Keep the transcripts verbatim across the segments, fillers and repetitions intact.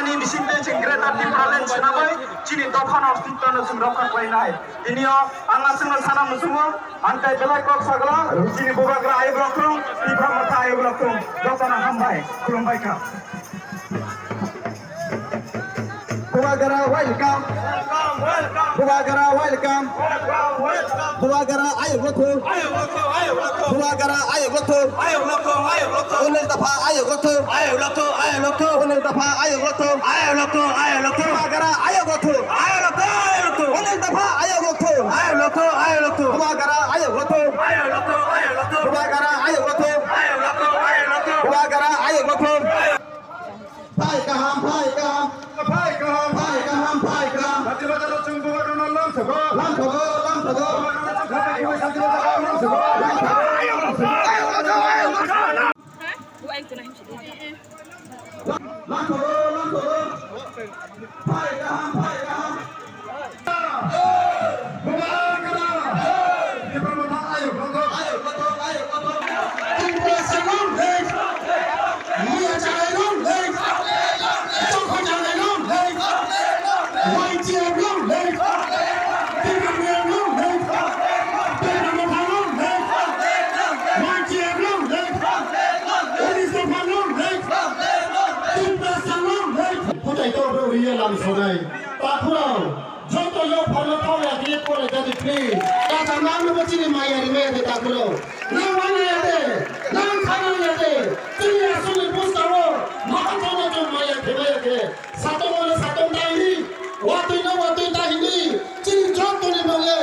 Ni bisingtwi chwng Greater Tipraland swnamwi chini dophano, ostitwano chwng rokha khlainai. Tini o ang aswkno sana muchungo, ang tei belai kok sagla, chini bubagra ayuk rok thung, Tipra Motha ayuk rok thung, jotono hambai, khulumbai kha. Bubagra welcome. Bubagra welcome. Bubagra ayuk rok thung. Bubagra ayuk rok thung. Unil dapha ayuk rok thung. Unil dapha ayuk rok thung. Bubagra ayuk rok thung. Unil dapha ayuk rok thung. Bubagra ayuk rok thung. Bubagra ayuk rok thung. Bubagra ayuk rok thung. Phai kaham, phai kaham. Phai kaham, phai kaham, phai kaham. Bati bata rok chwng bubagrano lamsogo. Lamsogo, lamsogo. Bubagrano chwng khapai khapai santi bata rok lamsogo. Lamsogo, lamsogo. Phai kaham, phai kaham. Joto yo pharma thao ya khe pore jadi please. Kachar nang no chini maya ri maya de takuro. Nang wana ya de. Nang khana ya de. Chini asuli pusta wo. Maha thao na chong maya khe maya khe. Sato wala sato ta hini. Watui no watui ta hini. Chini joto ni bole.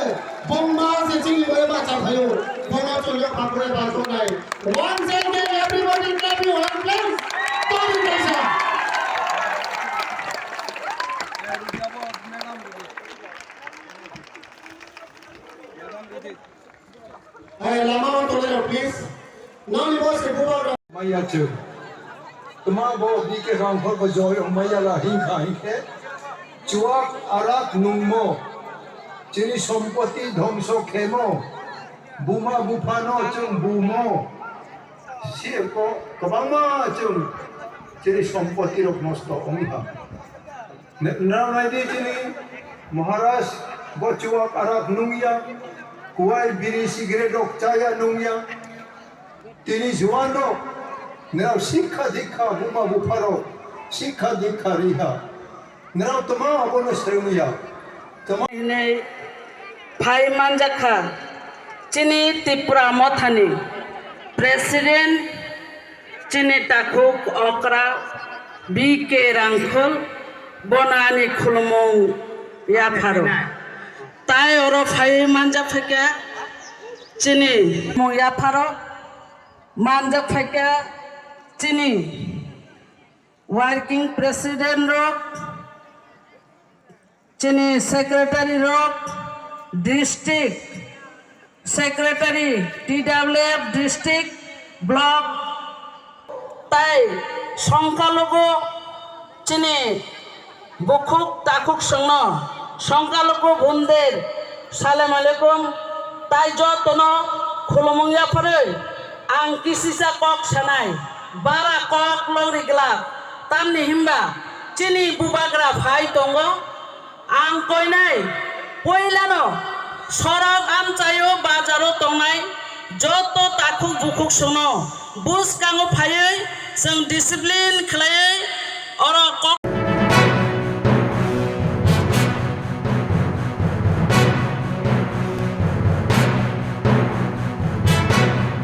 Bongma se chini bole ba cha phayo. Bongma chong yo phapure ba chong nai. Once again, everybody clap your hand, please. Tony Kaisa. Hey, lama o tolero, please. Noni boss ke bubar. Maya chu. Tuma bo B K Rangkhol bo joy o maya la hingkha hingkhe. Chuak arak nungmo. Chini sompoti dhongso khemo. Buma buphano chwng bumo. Sirko kwbangma chwng chini sompoti rok nosto wngkha. Nrao naidi chini Maharaj bo chuak arak nungya, kuwai biri cigarette rok chaya nungya. Tini juan rok nrao sikha dikha buma bupha rok sikha dikha riha. Nrao tma abono srwngya. Tma hinwi phai manjakha chini Tipra Mothani President chini takhuk okra B K Rangkhol bono ani khulumung yapharo. Tai oro phai manjak phaikha chini mung yapharo manjak phaikha chini Working President rok, chini Secretary rok, District Secretary, T W F District, Block, tai songkalogo chini bukhuk takhuk songno, songkalogo bumder, salam alaikum, tai jotono khulumung yapharwi ang kisisa kok sanai. Bara kok logri glak, tamni himba chini bubagra phai tongo. Ang koinai poilano sorok amchaio bajaro tongnai joto takhuk bukhuk songno bwskango phaiwi chwng discipline khlaiwi